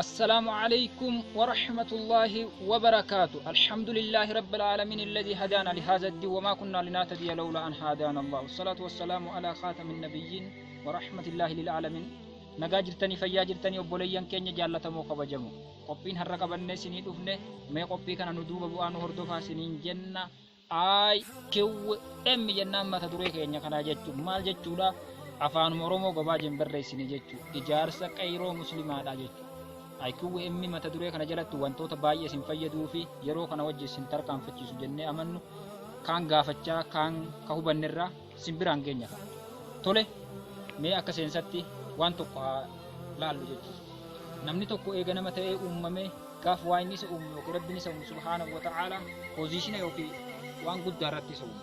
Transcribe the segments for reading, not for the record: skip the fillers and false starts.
السلام عليكم ورحمة الله وبركاته. الحمد لله رب العالمين الذي هدانا لهذا الدين وما كنا لنهتدي لولا أن هدانا الله، والصلاة والسلام على خاتم النبيين ورحمة الله للعالمين. Nagaa jirtanii, fayyaa jirtanii, obboleeyyan keenya jaallatamoo kabajamu? Qophiin har'a qabannee isinii dhufne, mee qophii kana nu duuba bu'aa, nu hordofaa isiniin jenna. I Q M jennaan mata duree keenya kanaa jechuun maal jechuudha? Afaanuma Oromoo gabaajeen barreessine jechuudha. Ijaarsa qeyroo muslimaadha jechuudha. IQM mata duree kana jalatti wantoota baay'ee isin fayyaduu fi yeroo kana wajji isin tarkaanfachiisu jennee amannu kaan gaafachaa kaan ka hubannerraa isin biraan geenya. Tole, mee akka seensatti waan tokko haa laallu jechuudha. Namni tokko eega nama ta'ee uumamee, gaaf waa inni isa uume yookiin Rabbiin isa uume subhaanahu wa ta'ala position yookiin waan guddaa irratti isa uume.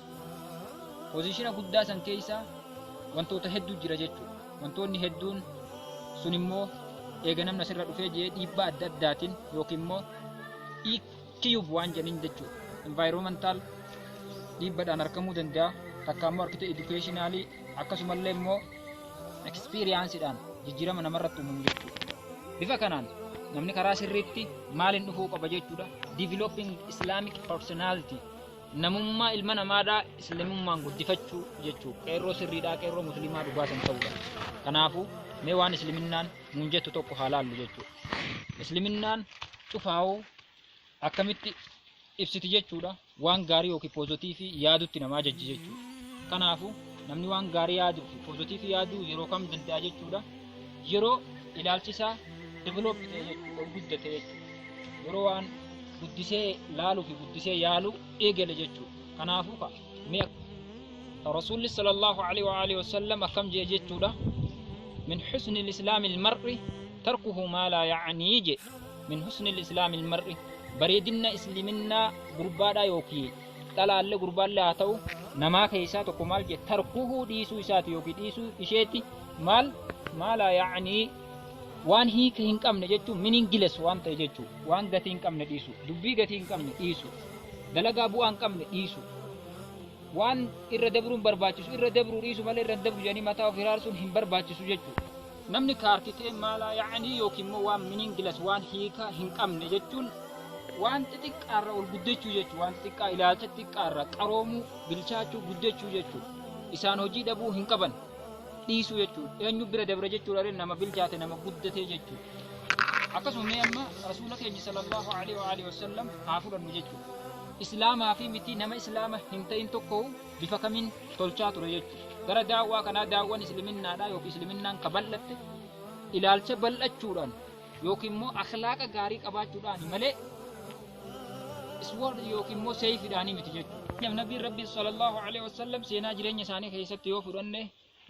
Position guddaa san keessa wantoota hedduu jira jechuudha. Wantoonni hedduun sun immoo eega namni asirra dhufee jee dhiibbaa adda addaatiin yookiin immoo EQ waan jedhaniin jechuudha. Environmental dhiibbaadhaan argamuu danda'a. Takka immoo argite educational, akkasumallee immoo experienceedhaan jijjiirama namarratti uumamu jechuudha. Bifa kanaan namni karaa sirriitti maaliin dhufuu qaba jechuudha. Developing Islamic personality, namummaa ilma namaadhaa islamummaan guddifachuu jechuudha. Qeerroo sirriidhaa, qeerroo musliimaa dhugaa san ta'uudha. Kanaafuu mee waan isliminnaan nuun jettu tokko haa laallu jechuudha. Isliminnaan cufaa'uu akkamitti ibsiti jechuudha. Waan gaarii yookiin positive yaadutti namaa jajji jechuudha. Kanaafuu namni waan gaarii yaaduu fi positive yaaduu yeroo kam danda'a jechuudha? Yeroo ilaalchi isaa develop ta'e jechuudha, ol guddate jechuudha. Yeroo waan guddisee laaluu fi guddisee yaaluu eegale jechuudha. Kanaafuu ka mee Rasuulli sallallahu alaihi wa alihi wasallam akkam jee jechuudha? من حسن الإسلام المرء تركه ما لا يعنيه je. من حسن الإسلام المرء, bareedina isliminnaa gurbaadhaa yookiin dhalaallee gurbaallee haa ta'u namaa keessaa tokko maal je? تركه dhiisuu isaati yookiin dhiisuu isheeti maal? ما لا يعنيه, waan hiika hin qabne jechuun, meaningless waan ta'e jechuun, waan gatii hin qabne dhiisu, dubbii gatii hin qabne dhiisu, dalagaa bu'aa hin qabne dhiisu, waan irra dabruun barbaachisu irra dabruu dhiisu malee irra dabru jedhanii mataa of hiraarsuun hin barbaachisu jechuudha. Namni kaartitee ما لا يعني yookiin immoo waan meaningless, waan hiika hin qabne jechuun, waan xixiqqaarra ol guddachuu jechuudha. Waan xixiqqaa, ilaalcha xixiqqaarra qaroomuu, bilchaachuu, guddachuu jechuudha. Isaan hojii dhabuu hin qaban dhiisuu jechuudha. Eenyu bira dabra jechuudha? Nama bilchaate, nama guddatee jechuudha. Akkasuma mee amma Rasuula keenya sallallahu alaihi wa alihi wasallam haa fudhannu jechuudha. Islaamaa fi miti nama islaama hin ta'in tokko bifa kamiin tolchaa ture jechuudha. Gara daawwaa kanaa, daawwan islaminnaadhaa yookiin islaminnaan ka bal'atte ilaalcha bal'achuudhaan yookiin immoo akhlaaqa gaarii qabaachuudhaan malee sword yookiin immoo seefiidhaanii miti jechuudha. Nabiin Rabbi sallallahu alaihi wasallam seenaa jireenya isaanii keessatti yoo fudhanne,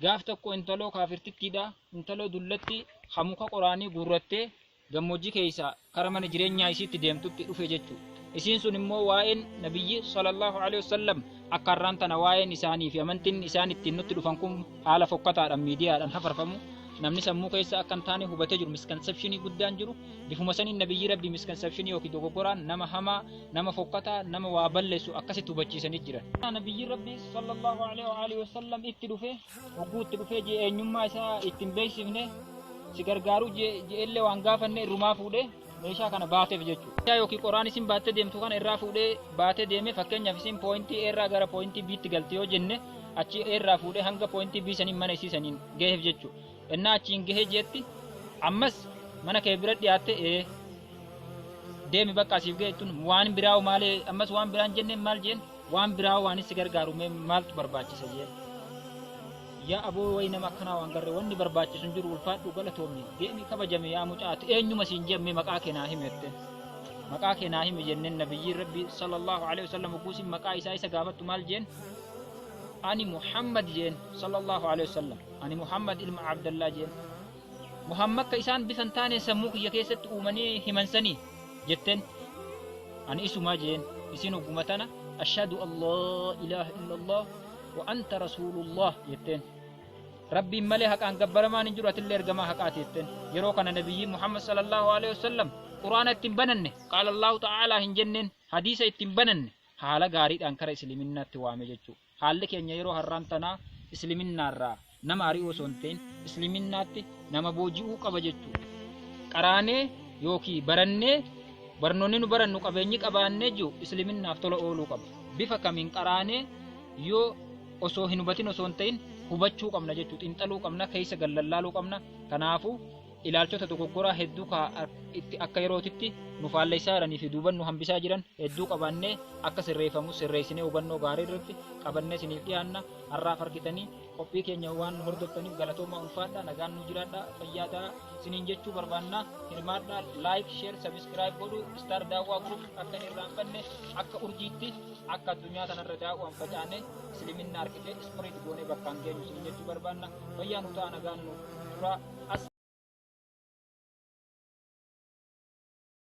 gaaf tokko intaloo kaafirtittiidha, intaloo dullatti hamuka qoraanii guurrattee gammoojjii keessa kara mana jireenyaa isiitti deemtutti dhufe jechuudha. Isiin sun immoo waa'een nabiyyi sallallahu alaihi wasallam akka har'aan tana waa'een isaanii fi amantiin isaan ittiin nutti dhufan kun haala fokkataadhaan miidiyaadhaan hafarfamu namni sammuu keessa akka hin taane hubatee jiru, misconception guddaan jiru. Bifuma saniin nabiyyi Rabbi misconception yookiin dogoggoraan nama hamaa, nama fokkataa, nama waa balleessu akkasitti hubachiisanii jiran. Nabiyyi Rabbi sallallahu alaihi wasallam itti dhufe, hogguu itti dhufee jee eenyummaa isaa ittiin beeksifne, si gargaaruu je'ellee waan gaafanne, irrumaa fuudhee meeshaa kana baateef jechuudha. Yookiin qoraan isin baattee deemtu kana irraa fuudhee baatee deeme. Fakkeenyaaf isin point A irraa gara point B'tti galti yoo jenne, achi A irraa fuudhee hanga point B saniin mana isii saniin gaheef jechuudha. Innaa achiin gahee jeetti, ammas mana kee bira dhiyaatte, ee deemi, bakka asiif gahe jechuun waan biraa maalee ammas waan biraan jenneen maal jeen? Waan biraa waan si gargaaru mee maaltu barbaachisa jeen? Yaa aboo, wayi nama akkanaa waan garree, wanni barbaachisu hin jiru, ulfaadhu, galatoomi, deemi, kabajame. Yaa mucaati, eenyuma siin jemme? Maqaa kee naa himi jette. Maqaa kee naa himi jenneen, nabiyyiin Rabbi sallallahu alaihi wasallam hogguusin maqaa isaa isa gaafattu maal jeen? Ani Muhammad jeen, sallallahu alaihi wasallam. Ani Muhammad ilma Abdallaa jeen. Muhammad ka isaan bifa hin taane sammuu kiyya keessatti uumanii himansanii jetteen. Ani isumaa jeen. Isin hogguma tana أشهد أن لا إله إلا الله وأنت رسول الله jetteen. Rabbiin malee haqaan gabbaramaan hin jiru, atillee ergamaa haqaati jetteen. Yeroo kana nabiyyi Muhammad sallallahu alaihi wasallam Quraana ittiin bananne, قال الله تعالى hin jenneen, hadiisa ittiin bananne, haala gaariidhaan kara islaminaatti waame jechuudha. Haalli keenya yeroo har'aan tanaa islaminnaarraa nama ari'uu osoo hin ta'in islaminaatti nama booji'uu qaba jechuudha. Qaraanee Yookiin barannee barnoonni nu barannu qabeenyi qabaannee jiru islaminaaf tola ooluu qaba. Bifa kamiin qaraanee yoo osoo hin hubatin osoo hin ta'in hubachuu qabna jechuudha. Xiinxaluu qabna, keessa gallallaaluu qabna. Kanaafuu ilaalchota dogoggoraa hedduu itti akka yerootitti nu faalleessaa jiranii fi duuban nu hambisaa jiran hedduu qabaannee akka sirreeffamu sirreessinee hubannoo gaarii irratti qabannee isiniif dhiyaanna. Har'aaf argitanii qophii keenya waan nu hordoftaniif galatoomaa, ulfaadhaa, nagaan nu jiraadhaa, fayyaa ta'aa isiniin jechuu barbaanna. Hirmaadhaa, like, share, subscribe godhuu, Star Daawwaa Group akka hin irraanfanne, akka urjiitti akka addunyaa kanarra daawwaan facaane isliminna argite spread goonee bakkaan geenyu isiniin jechuu barbaanna. Fayyaa nu ta'a, nagaan nu turaa.